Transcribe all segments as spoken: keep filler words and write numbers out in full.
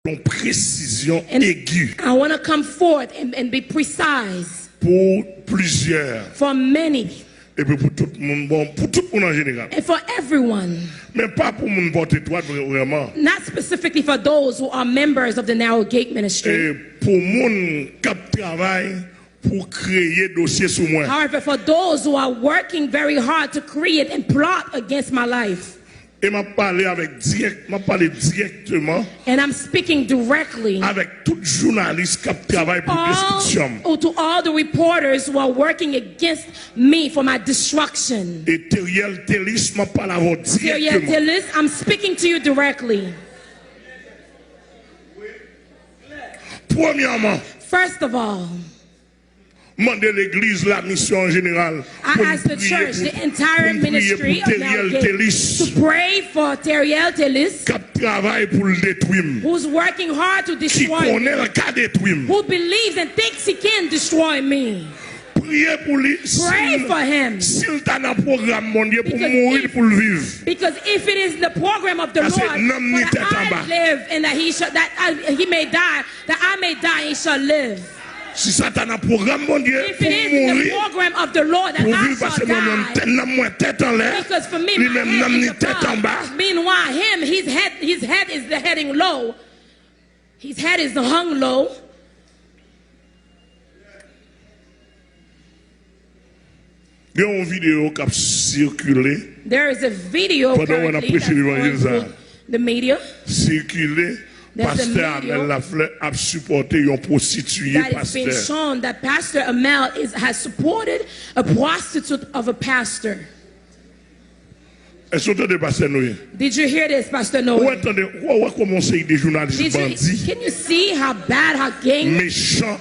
Yon presizyon egi. I want to come forth and, and be precise. Pou plizyè. For many. Epi pou tout moun, bon, pou tout moun an jeneral. And for everyone. Men pa pou moun Pòt Etwat vrèman. Not specifically for those who are members of the Narrow Gate Ministry. E pou moun k ap travay pou kreye dosye sou mwen. However, for those who are working very hard to create and plot against my life. E m ap pale avèk dirèk, m ap pale dirèkteman. And I'm speaking directly. Avèk tout jounalis k ap travay pou destriksyon m. All, to all the reporters who are working against me for my destruction. E Teriel Telis, m ap pale avè w dirèkteman. Teriel Telis, I'm speaking to you directly. Premyèman, first of all, mande legliz, la misyon an jeneral, pou n priye pou, pou n priye pou Teriel Telis, to pray for Teriel Telis, k ap travay pou l detwi m, who's working hard to destroy me, ki konnen l ka detwi m, who believes and thinks he can destroy me. Priye pou li. Pray for him. Si l ta nan pwogram Bondye pou mouri, pou l viv. Because if it is the program of the Lord, paske nanm ni tèt anba, live and that he shall, that I, he may die, that I may die and he shall live. Si sa ta nan pwogram Bondye pou mouri, pou viv, paske mwen menm tèt, nanm mwen tèt anlè, li menm nanm ni tèt anba. Meanwhile, him, his head, his head is the heading low. His head is hung low. Gen yon videyo k ap sikile. There is a video currently that's going through the media. Pandan w ap preche levanjil sa a, sikile, Pastè Amel Lafleur ap sipòte yon pwostitiye pastè. That is being shown that Pastor Amel is, has supported a prostitute of a pastor. Èske w tande, Pastè Noye? Did you hear this, Pastor Noye? Ou wè, tande, ou wè kòman yon seri de jounalis bandi, mechan avèk mikwo nan men. Did you, can you see how bad, how gang,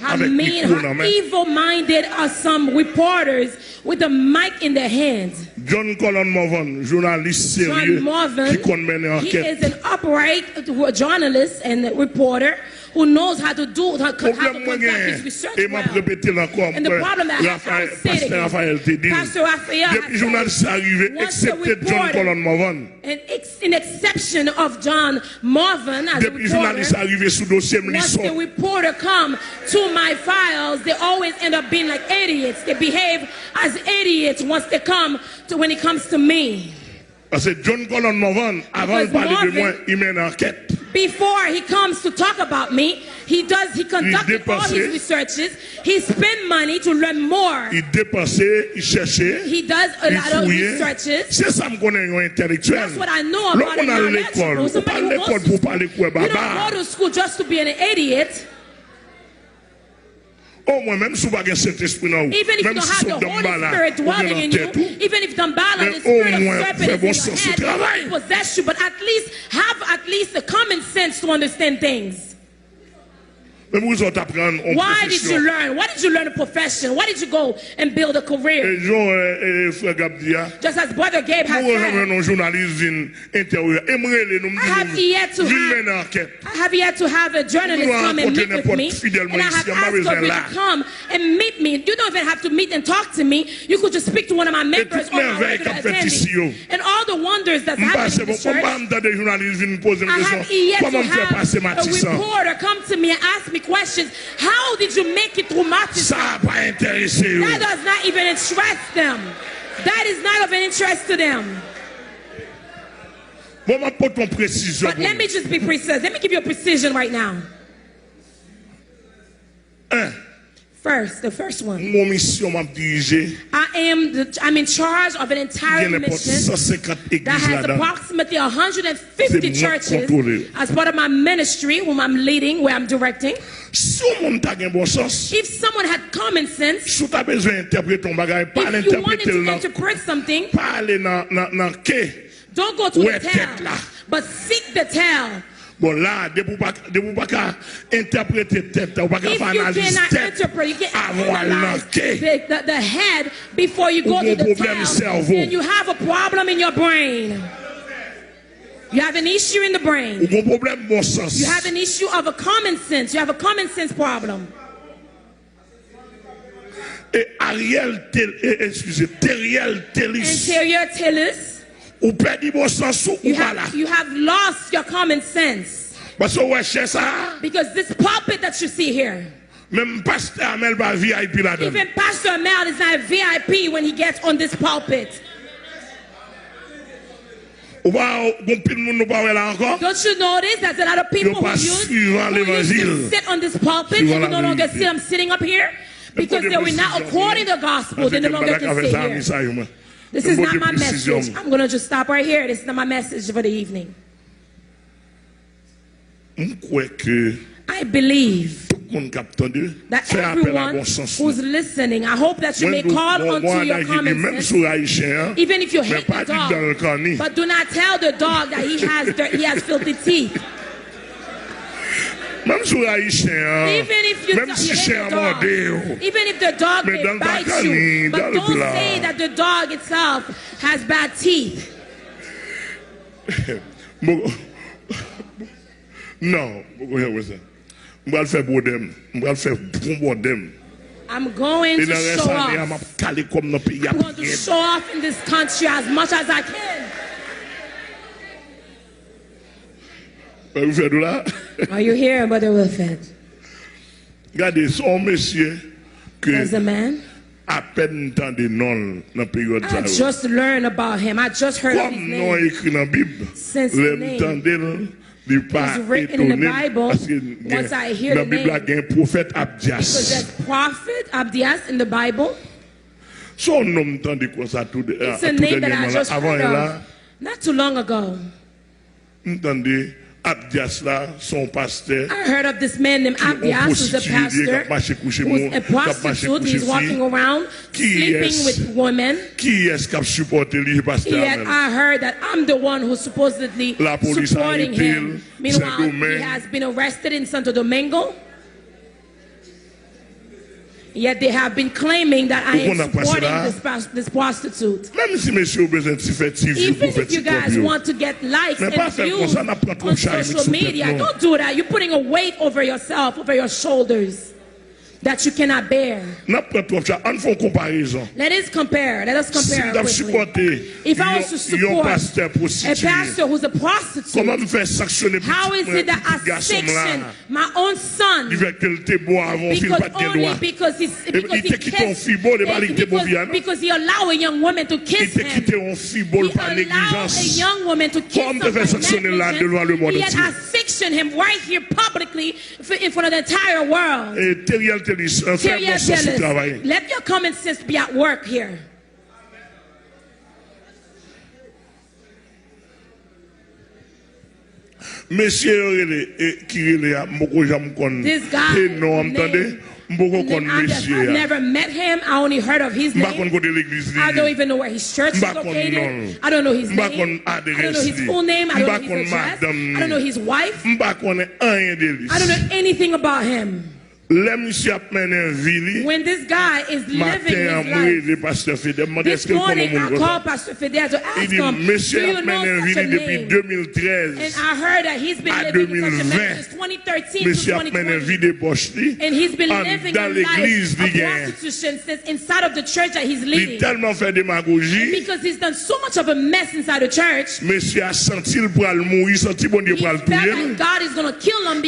how mean, how evil-minded are some reporters with a mic in their hands? John Colon Morvan, jounalis serye ki konn mennen ankèt. John Morvan, he is an upright journalist and reporter who knows how to do, how, how to conduct his research well. Pwoblèm mwen genyen, e m ap repete l ankò, m kwè Rafael, Pastè Rafael te di l, depi jounalis sa rive, eksepte John Colon Morvan. And ex-, an exception of John Morvan as a reporter, depi jounalis sa rive sou dosye m, li sòt. Once the reporter come to my files, they always end up being like idiots. They behave as idiots once they come to, when it comes to me. Paske John Colon Morvan, avan l pale de mwen, li mennen ankèt. Before he comes to talk about me, he does, he conducted all his researches. He spend money to learn more. Li depanse, li chèche, li fouye. He does a lot of researches. Se sa m konnen yon entèlektyèl. That's what I know about an intellectual. Lè w konn al lekòl, ou pa al lekòl pou w pale kwè baba. You don't go to school just to be an idiot. O mwen, menm si w pa gen Sentespri nan ou, menm si se Danmbala ou gen nan tèt ou, men omwen fè bon sans ou travay. Possess you, but at least have at least the common sense to understand things. Men poukisa w t aprann yon pwofesyon? Why did you learn? Why did you learn a profession? Why did you go and build a career? E jan, e, e, frè Gab di a, just as Brother Gabe has said, mwen janm jwenn yon jounalis vin entèvyou. E m rele nou, m di nou, vin mennen ankèt. I have yet to have a journalist come and meet with me, and I have asked Kobe to come and meet me. You don't even have to meet and talk to me. You could just speak to one of my members or my regular attendees. And all the wonders that's happening in the church, I have yet to have a reporter come to me and ask me questions. How did you make it through Matisan? Sa pa enterese yo. That does not even interest them. That is not of an interest to them. Bon, m ap pote yon presizyon pou nou. But let me just be precise. Let me give you a precision right now. En. First, the first one. M gon misyon m ap dirije. I am the, I'm in charge of an entire mission that has approximately a hundred and fifty churches as part of my ministry, whom I'm leading, where I'm directing. Si yon moun ta gen bon sans, if someone had common sense, si w ta bezwen entèprete yon bagay, pa al entèprete l nan, pa ale nan, nan, nan ke. Don't go to the tell, but seek the tell. Bon, la, depi w pa, depi w pa ka entèprete tèt la, ou pa ka fè analiz tèt avan w al nan ke, the, the, the head before you go to the tell, then you have a problem in your brain. You have an issue in the brain. Ou gon pwoblèm bon sans. You have an issue of a common sense. You have a common sense problem. E Ariel Tel-, e, eskize, Teriel Telis. And Teriel Telis. Ou pèdi bon sans ou, ou pa la. You have, you have lost your common sense. Paske w wè chè sa a, Because this pulpit that you see here, menm pastè Amel pa V I P ladan l. Even Pastor Amel is not a V I P when he gets on this pulpit. Ou pa gon pil moun nou pa wè la ankò? Don't you notice there's a lot of people Yo pa who used, swivan who used to levanjil. Sit on this pulpit Swivan and you no longer laverite. See them sitting up here? Because they were not according to the gospel. They no longer can sit here. This is not my message. I'm going to just stop right here. This is not my message for the evening. M kwè ke I believe tout moun k ap tande that fè apèl a everyone bon sans who's nou. Listening, I hope that you may call unto your common sense, Menm sou ayisyen an, even if you hate the dog, but do not tell the dog that he has, he has filthy teeth. Menm sou ayisyen an, Even if you, menm you si hate chen the an mòde dog, w. Even if the dog Men may dan l pa bite kani, you, but dan l don't blan. Say that the dog itself has bad teeth. Bon, non, bon, konn sa. M pral fè bwòdè m. M pral fè bon bwòdè m. I'm going E to nan rès show ane a, m off. Ap kale kòm nan peyi a I'm going to pi rèd. Show off in this country as much as I can. Mwen fè dou la. Are you here, Brother Wilfred? Gade, se yon mesye ke There's a man. Apèn m tande non l nan peryòd sa I yo. Just learned about him. I just heard of Kòm his non name. Ekri nan Bib, Since the lè m name Tande l, li pa was written in the etone m, Bible, paske gen, once I hear nan the Bib la name, gen pwofèt because Abdyas. There's Prophet Abdias in the Bible. Se yon non m tande konsa tou, It's a name that I dènyèman la, just avan heard yè la, of. Not too long ago. M tande Abdyas la, se yon pastè. I heard of this man named Ki yon Abdias, who's a pwostitiye li ye, k ap pastor, mache kouche who's moun, a k ap mache prostitute. Kouche He's walking fi. Around sleeping Kiyès, with women. Kiyès k ap sipòte li? Pastè Yet Amel. I heard that I'm the one who's supposedly Lapolis supporting arete l, him. Meanwhile, he Sendomeng. Has been arrested in Santo Domingo. Yet they have been claiming that I Ou am konn sa k pase supporting la? This, pros- this prostitute. Menm si mesye yo bezwen ti fè ti view pou Even fè if you ti kòb guys yo. Want to get likes Men and pa fè views konsa, n ap pran twòp On chay met social sou tèt Media, nou. Don't do that. You're putting a weight over yourself, over your shoulders, that you cannot bear. N ap pran twòp chay, ann fè yon konparezon. Let us compare. Let us Si compare m t ap quickly. Sipòte If I was to yon support pastè a pwostitiye, pastor who's a prostitute, kòman m fè sanksyone how is it that I pitit gason m la? Sanction my own son? Li fè ke l te bon avan yon fi l pa t gen dwa. Because only because he's Epi li te kite yon fi bon, li pa li ki te bon fi a non. Because he allowed a young woman to Li kiss te him. Kite yon fi bon, li pa neglijans. Kòman m te fè sanksyone l la devan lemond antye? Yet I sanctioned him right here publicly in front of the entire world. E Theriel Thelus, an fè bon sans ou travay. Let your common sense be at work here. Mesye yo rele, e, ki rele a, m poko janm konn e non an, m tande, m poko konn mesye a. M pa konn kote legliz li ye. M pa konn non l. M pa konn adrès li. M pa konn madanm li. M pa konn anyen de li. Lè misye ap mennen vi li, maten an, m rele pastè Fedè, m mande èske l konnen yon moun konsa. Li di m, mesye ap mennen vi li depi de mil trèz a de mil ven. Mesye ap mennen vi debòch li anndan legliz li genyen. Li tèlman fè demagoji. Mesye a santi l pral mouri, santi Bondye pral touye l.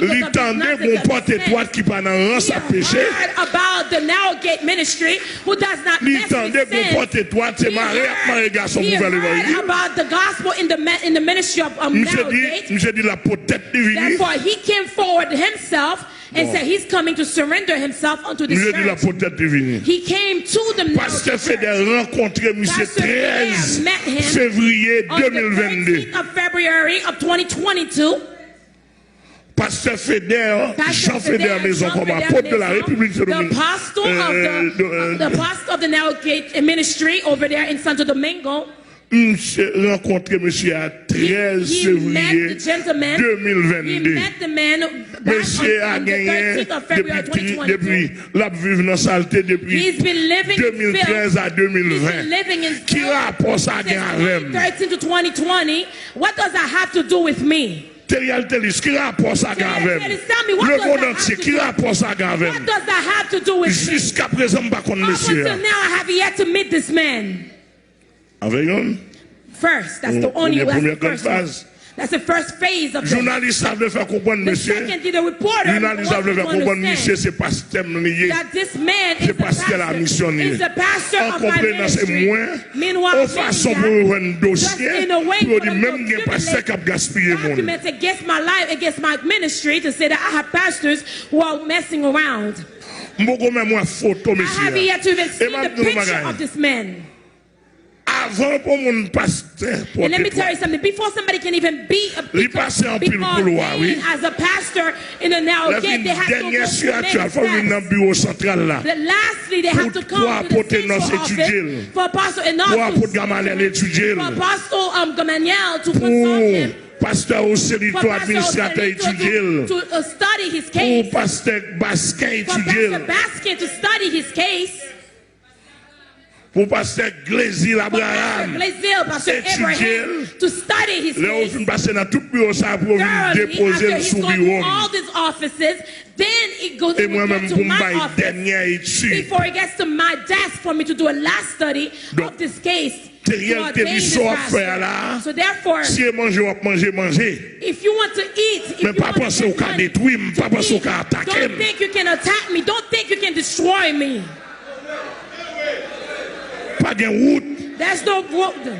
Li tande gon pòt etwat ki pa nan rans ak peche. Li tande gon pòt etwat, se mare y ap mare gason pou fè levanjil. Misye di, misye di l ap pot tèt li vini. Bon. Misye di l ap pot tèt li vini. Pastè Fedè rankontre misye trèz fevriye de mil vennde. Pastè Fedè, Jean Fedè Maison kòm apot de la République Dominicaine. The pastor of the Narrow Gate Ministry over there in Santo Domingo. Misye rankontre mesye a trèz fevriye de mil vennde. Mesye a genyen depi, depi l ap viv nan salte depi de mil trèz a de mil ven. Ki rapò sa gen avè m? Theriel Thelus, ki rapò sa gen avè m? Lemonn antye, ki rapò sa gen avè m? Jiskaprezan, m pa konn mesye a. Avèk yon premyè, premyè grenn baz. That's the first phase of this. Jounalis la vle fè konprann, mesye. The second thing, the reporter wants to understand that this man is a pastor, is a pastor of my ministry. Meanwhile, me, just in a way for them to accumulate documents against my life, against my ministry, to say that I have pastors who are messing around. M poko menm wè foto mesye a. I haven't yet to even see the picture of this man. Avan pou moun pastè pote twal. And let me tell you something. Before somebody can even be a, become, become in as a pastor in the narrow gate, they have to go through many steps. Lè vin dènyè siyati a, fò vin nan biwo santral la. The lastly, they have to come to the central office for Apostle Enoch to, for Apostle, um, Gamaliel to consult him. Pou pastè Joselito, administratè, etidye l. To, uh, study his case. Pou pastè Baskin, etidye l. For Pastor Baskin to study his case. Pou pastè Glezil Abraham, etidye l. Lè yo fin pase nan tout biwo sa a, pou yo vin depoze l sou biwo m. E mwen menm, pou m bay dènyè etid. Donk, Teriel te di, sa w ap fè a la, si e manje w ap manje, manje. Men pa panse w ka detwi m, pa panse w ka atake m. Pa gen wout. There's no road.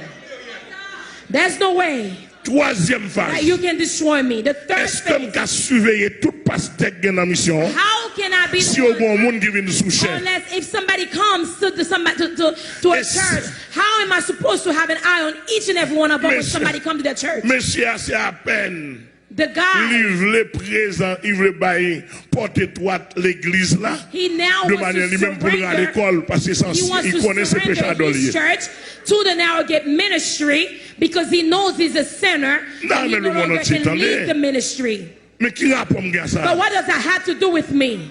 There's no way. Twazyèm faz. That you can destroy me. The third phase. Èske m ka siveye tout pastè k gen nan misyon an? How can I be warned unless if somebody comes to the, somebody, to, to, to a church? How am I supposed to have an eye on each and every one of them when somebody comes to the church? Mesye a se apèn. The guy. Li vle prezan, li vle bay pòt etwat legliz la. He now wants to surrender. De manyè li menm pou l rale kò l, paske li konnen se pechadò li ye. He wants to surrender his church to the narrow gate ministry because he knows he's a sinner and he no longer can lead the ministry. Men ki rapò m gen a sa? But what does that have to do with me?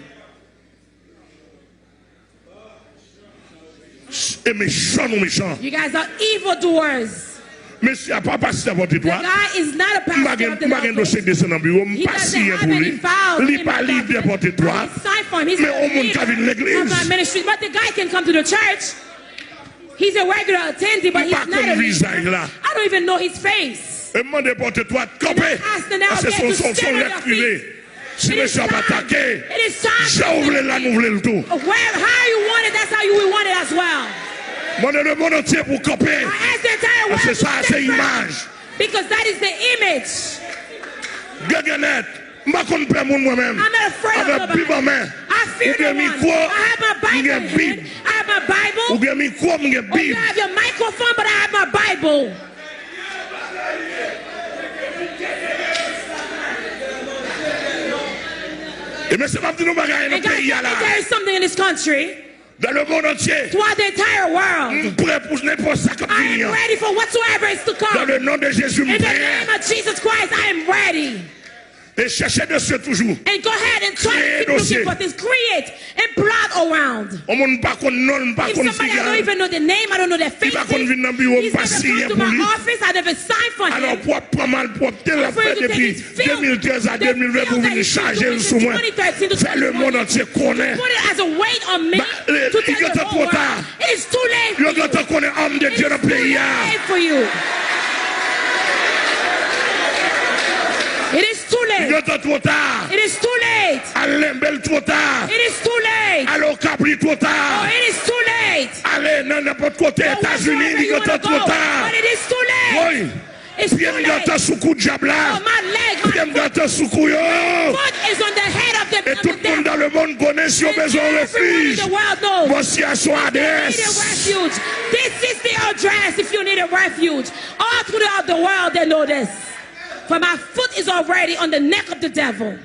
E mechan nou mechan. You guys are evildoers. Mesye a pa pastè pòt etwat. The guy is not a pastor of the narrow gate. M pa gen, m pa gen dosye k desann nan biwo m, m pa siyen pou li. Li pa lidè pòt etwat. Men yon moun ka vin legliz. But the guy can come to the church. He's a regular attendee, but he's not a leader. M pa konn vizaj la. I don't even know his face. E m mande pòt etwat kanpe, paske se yon, se yon, se yon lèt prive. Si mesye ap atake, jan w vle l la, nou vle l tou. Where, how you want it, that's how you will want it as well. Mande lemonn antye pou kanpe. I ask the entire world to stand firm. Paske sa a se imaj. Because that is the image. Gègènèt, m pa konn pè moun mwen menm. I'm not afraid of nobody. Avèk Bib an men. I fear no one. Ou gen mikwo, m gen Bib. I have my Bible in hand. I have my Bible. Ou gen mikwo, m gen Bib. Oh, you have your microphone, but I have my Bible. E mesye, m ap di nou bagay nan peyi a la. And God, let me tell you something in this country. Dans le monde entier. Throughout the entire world. M prè pou nenpòt sa k ap vini an. I am ready for whatsoever is to come. Dans le nom de Jésus, m prè. In the name of Jesus Christ, I am ready. E chèche dosye toujou. And go ahead and try to keep looking for things. Kreye dosye. Create and plot around. Yon moun m pa konn non l, m pa konn figi a. If somebody I don't even know the name, I don't know their faces, he's never come to my office, I never sign for him. Li pa konn vin nan biwo m, m pa siyen pou li. Alò, pou w ap pran malpwòpte l ap fè depi de mil trèz a de mil ven pou vin chaje l sou mwen. Fè lemonn antye konnen. Put it as a weight on me to tell the whole world. It is too late for you. Yo gentan konnen òm de Dye nan peyi a. It is too late for you. It is too late. Li gentan twò ta. It is too late. Al lenbe l twò ta. It is too late. Ale Okap li twò ta. Oh, it is too late. Ale nan nenpòt kote Etazini, li gentan twò ta. Go wherever you wanna go, but it is too late. Woy. It's too late. Pye m gentan sou kou dyab la. Oh, my leg, my foot. Pye m gentan sou kou yo. Foot is on the head of the, of the devil. E tout moun dans le monde konnen si yo bezwen yon refij. And everyone in the world knows. Bòs ya son adrès. If they need a refuge, this is the address if you need a refuge. All throughout the world they know this. For my foot is already on the neck of the devil.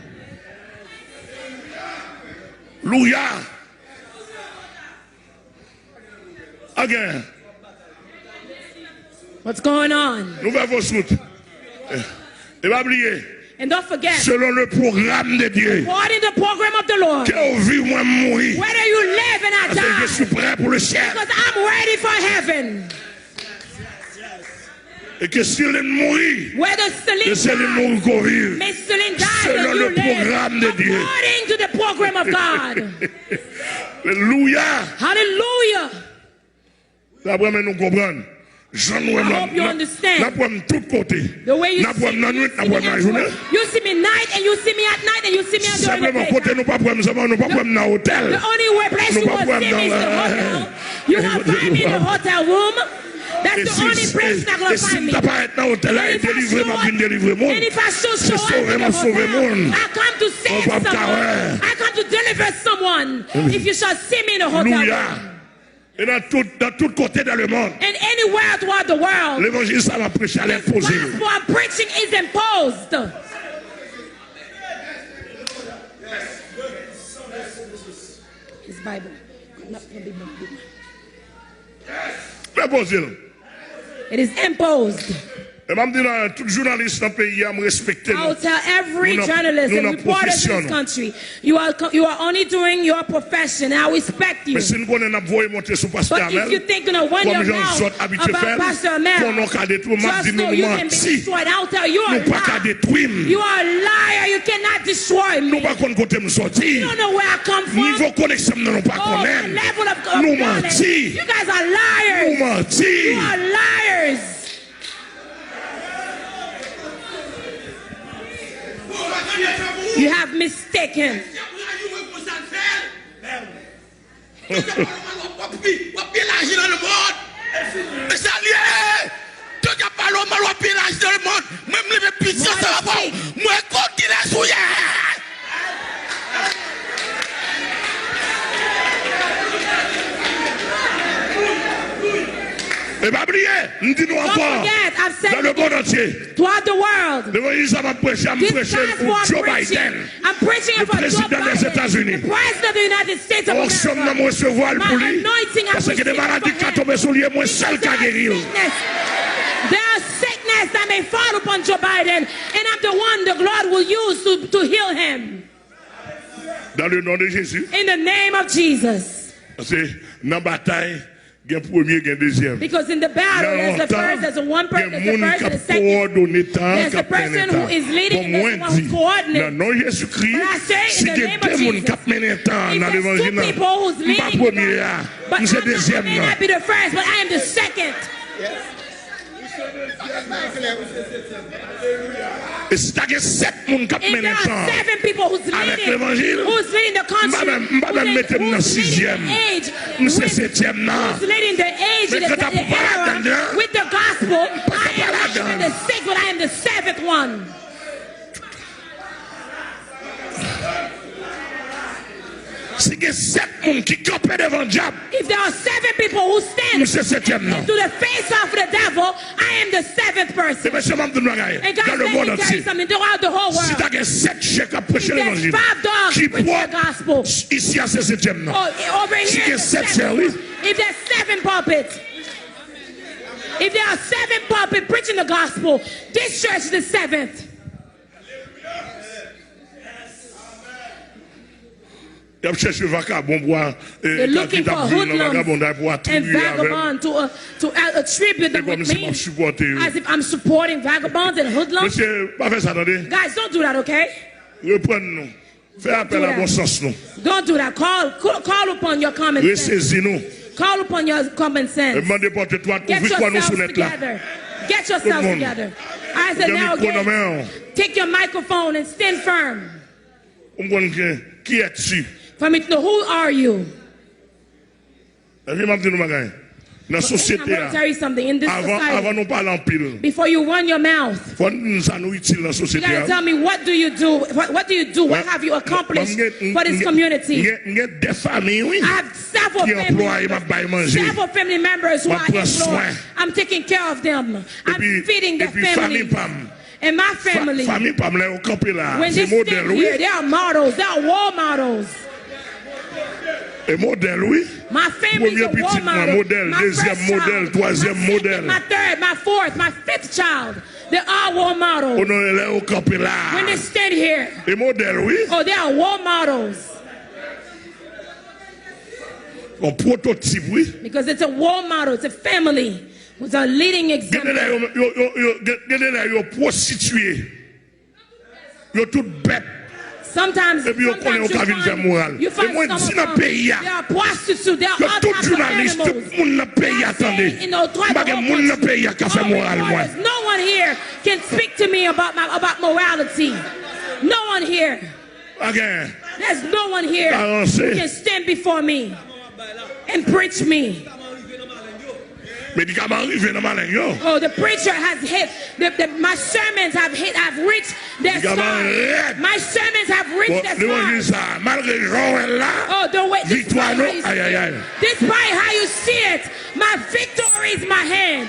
Louya. Again. What's going on? Nou fè fos wout. E pa bliye. And don't forget, selon le programme de Dieu, according to the program of the Lord, ke w viv, mwen m mouri, whether you live and I die, paske je suis prêt pour le ciel. Because I'm ready for heaven. E ke Celine mouri, whether Celine dies, ke Celine mouri, ke w viv, may Celine die, selon le programme de Dieu. According to the program of God. Alelouya. Hallelujah. Daprè men nou konprann. Jan nou wè m la, n ap wè m tout kote. N ap wè m nan nwit, n ap wè m nan jounen. You see me night and you see me at night and you see me during the daytime. Senpleman, kote nou p ap wè m sèlman, nou p ap wè m nan otèl. The only place you will see me is the hotel. You won't find me in the hotel room. That's the only place you're not gonna find me. E si m ta parèt nan otèl la, e delivre m ap vin delivre moun. And if I should show up in the hotel, I come to save someone. I come to deliver someone. If you shall see me in the hotel room. E nan tout, nan tout kote dans le monde. And anywhere throughout the world. Levanjil sa m ap preche a, l enpoze. This gospel I'm preaching is imposed. His Bible. Not gonna be more big. L enpoze l. It is imposed. E m ap di nou, tout jounalis nan peyi a, m respekte nou. I will tell every journalist and reporter in this country, you are, you are only doing your profession, and I respect you. Men si n konnen n ap voye monte sou pastè Amèl, kòm jan zòt abitye fè l, konnen w ka detwi m, m ap di nou, nou manti. Nou pa ka detwi m. You are a liar. You cannot destroy me. Nou pa konn kote m sòti. You don't know where I come from. Nivo koneksyon m nan, nou pa konnen. Oh, the level of, of knowledge. Nou manti. You guys are liars. Nou manti. You are liars. You have mistaken. Wap byen laji nan lemonn. E sa l ye. Tout ap pale w mal, wap byen laji nan lemonn. Mwen, m leve piti ansanm avè w. Mwen kontinye sou ye. E pa bliye, m di nou ankò, dans le monde entier. Throughout the world. Levanjil sa m ap preche, m preche l pou Joe Biden, le président des États-Unis. Onksyon m nan m resevwa l pou li, paske gen de maladi k ka tonbe sou li, e mwen sèl ka geri l. There are sickness that may fall upon Joe Biden, and I'm the one the Lord will use to, to heal him. Dans le nom de Jésus. In the name of Jesus. Paske nan batay, gen premye, gen dezyèm. Because in the battle, there's the first, there's the one person, there's the first, there's the second. Nan lontan, gen moun k ap kowòdone tan an, k ap mennen tan an. Bon, mwen di, nan non Jezikri, si gen de moun k ap mennen tan an nan levanjil la, m pa premye a, m se dezyèm nan. But I'm not, I may not be the first, but I am the second. E si ta gen sèt moun k ap mennen tan an avèk levanjil, m pa menm, m pa menm mete m nan sizyèm. M se setyèm nan. Men kanta pou pa ladann nan, m pa ka pa ladann. Si gen sèt moun ki kanpe devan dyab, if there are seven people who stand, m se setyèm nan. To the face of the devil, I am the seventh person. E mesye, m ap di nou bagay. And guys, let me tell you something. Throughout the whole world, si ta gen sèt chen k ap preche levanjil ki pwòp, isi a se setyèm nan. Oh, over here, si gen sèt chen, wi. If there's seven pulpits, if there are seven pulpit preaching the gospel, this church is the seventh. Y ap chèche vakabon pou a, eh, ki t ap viv nan vagabondaj pou atribiye avè m. They're looking for hoodlums and vagabond to, uh, to, uh, attribute them with me, as if I'm supporting vagabonds and hoodlums. Mesye, pa fè sa, tande. Guys, don't do that, okay? Reprann nou. Fè apèl a bon sans nou. Don't do that. Call, call, call upon your common sense. Resezi nou. Call upon your common sense. E mande pòte dwat, ouvri kwa nou sou nèt la. Get yourselves together. Get yourselves together. I said, now, take your microphone and stand firm. Pou m konn ki, qui es-tu? For me to know, who are you? Ebyen, m ap di nou bagay. Nan sosyete a, avan, avan nou pale anpil, fò n di nou sa nou itil nan sosyete a. Before you run your mouth, you gotta tell me, what do you do? What, what do you do? What have you accomplished for this community? M gen, m gen de fanmi, wi, ki anplwaye, m ap bay manje, m ap pran swen. I have several family members, several family members who I employ. I'm taking care of them. I'm feeding their families. Epi, epi fanmi pa m. And my family. Fa-, fanmi pa m, lè yo kanpe la, se modèl, wi. When they stand here, they are models. They are role models. E modèl, wi. My family is a role model. Premye pitit mwen, modèl. Dezyèm modèl, twazyèm modèl. My second, my third, my fourth, my fifth child. They are role models. O non, lè yo kanpe la. When they stand here. E modèl, wi. Oh, they are role models. Yon pwototip, wi. Because it's a role model, it's a family. Who's a leading example. Gen de lè yo, yo, yo, yo, gen, gen de lè yo pwostitiye. Yo tout bèt. Sometimes, epi yo konnen yo ka vin fè moral. E mwen di nan peyi a, ke tout jounalis, tout moun nan peyi a tande. M pa gen moun nan peyi a ka fè moral mwen. There's no one here can speak to me about my, about morality. No one here. Pa gen. There's no one here who can stand before me and preach me. Medikaman rive nan maleng yo. Oh, the preacher has hit. The, the, my sermons have hit, have reached their spot. My sermons have reached their spot. Bon, levanjil sa, malgre jan w wè l la, oh, the way, this is probably how you see it. This is probably how you see it. My victory is my hand.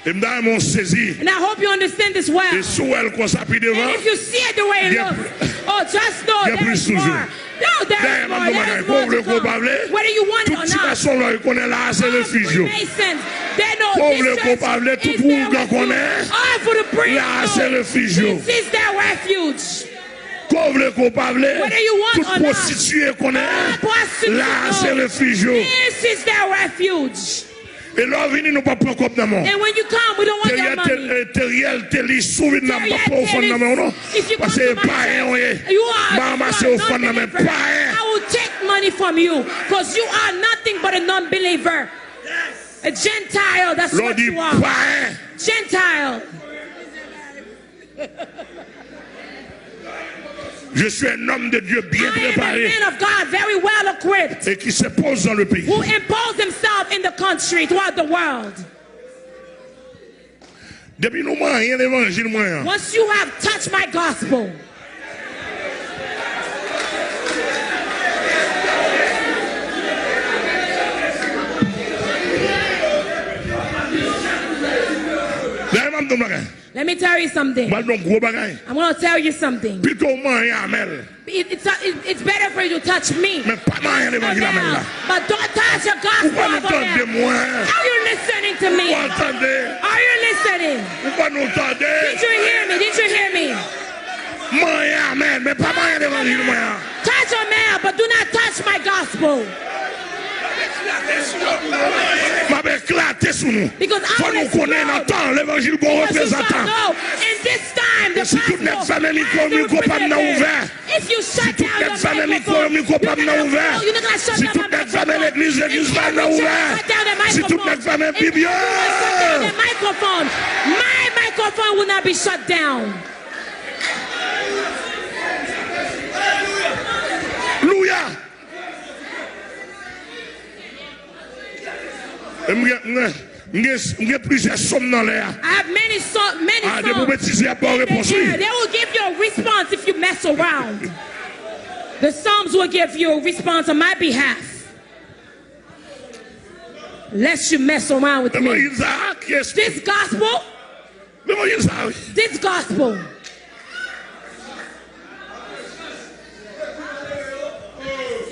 E m ta renmen w sezi. And I hope you understand this well. E si w wè l konsa pi devan, and if you see it the way it looks, oh, just know there is more. No, there is more. There is more to come. Whether you want it or not. Tout ti gason la yo konnen la a se refij yo. All Freemasons, they know this is their refuge. Ko w vle ko w pa vle, tout ougan konnen la a se refij yo. This is their refuge. Ko w vle ko w pa vle, tout pwostitiye konnen la a se refij yo. This is their refuge. E lè w vini, nou p ap pran kòb nan men w. And when you come, we don't want your money. Teriel, Teriel Telis, si w vin la, m p ap pran ofann nan men w non. Paske e payen w ye. M a ranmase ofann nan men payen. I will take money from you, 'cause you are nothing but a non-believer. A Gentile, that's what you are. Lè w di payen. Gentile. Je suis un homme de Dieu bien préparé. I am a man of God, very well equipped, et qui se pose dans le pays. Who impose himself in the country, throughout the world. Depi nou manyen levanjil mwen an. Once you have touched my gospel. Dayè, m ap di w yon bagay. Let me tell you something. M pral di w yon gwo bagay. I'm gonna tell you something. Pito w manyen Amèl. It, it's, it, it's better for you to touch me. Men pa manyen levanjil Amèl la. But don't touch the gospel over there. Ou pa nou tande mwen. Are you listening to me? Ou pa tande. Are you listening? Ou pa nou tande. Did you hear me? Did you hear me? Manyen Amèl, men pa manyen levanjil mwen an. Touch Amèl, but do not touch my gospel. M ap eklate sou nou. Fò nou konnen nan tan levanjil gon reprezantan. E si tout nèg fèmen mikwo, mikwo pa m nan ouvè. Si tout nèg fèmen mikwo yo, mikwo pa m nan ouvè. Si tout nèg fèmen legliz, legliz pa m nan ouvè. Si tout nèg fèmen Bib yo. My microphone will not be shut down. Louya. M gen, m gen, m gen, m gen plizyè sòm nan lè a. I have many so-, many songs. Ah, depi w metize, y ap ba w repons, wi. They will give you a response if you mess around. The Psalms will give you a response on my behalf. Lest you mess around with me. Levanjil sa a, kiyès? This gospel. Levanjil sa a, wi. This gospel.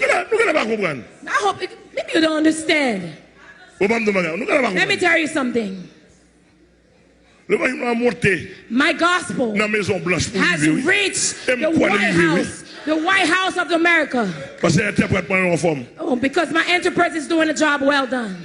Nou ka, nou ka pa konprann. I hope it, maybe you don't understand. Bon, ban m di w bagay. Nou ka pa konprann. Let me tell you something. Levanjil mwen an monte nan Mezon Blanch pou rive, wi. My gospel has reached the White House, the White House of America. E m kwè li rive, wi. Paske entèprèt mwen yo anfòm. Oh, because my interpreter is doing a job well done.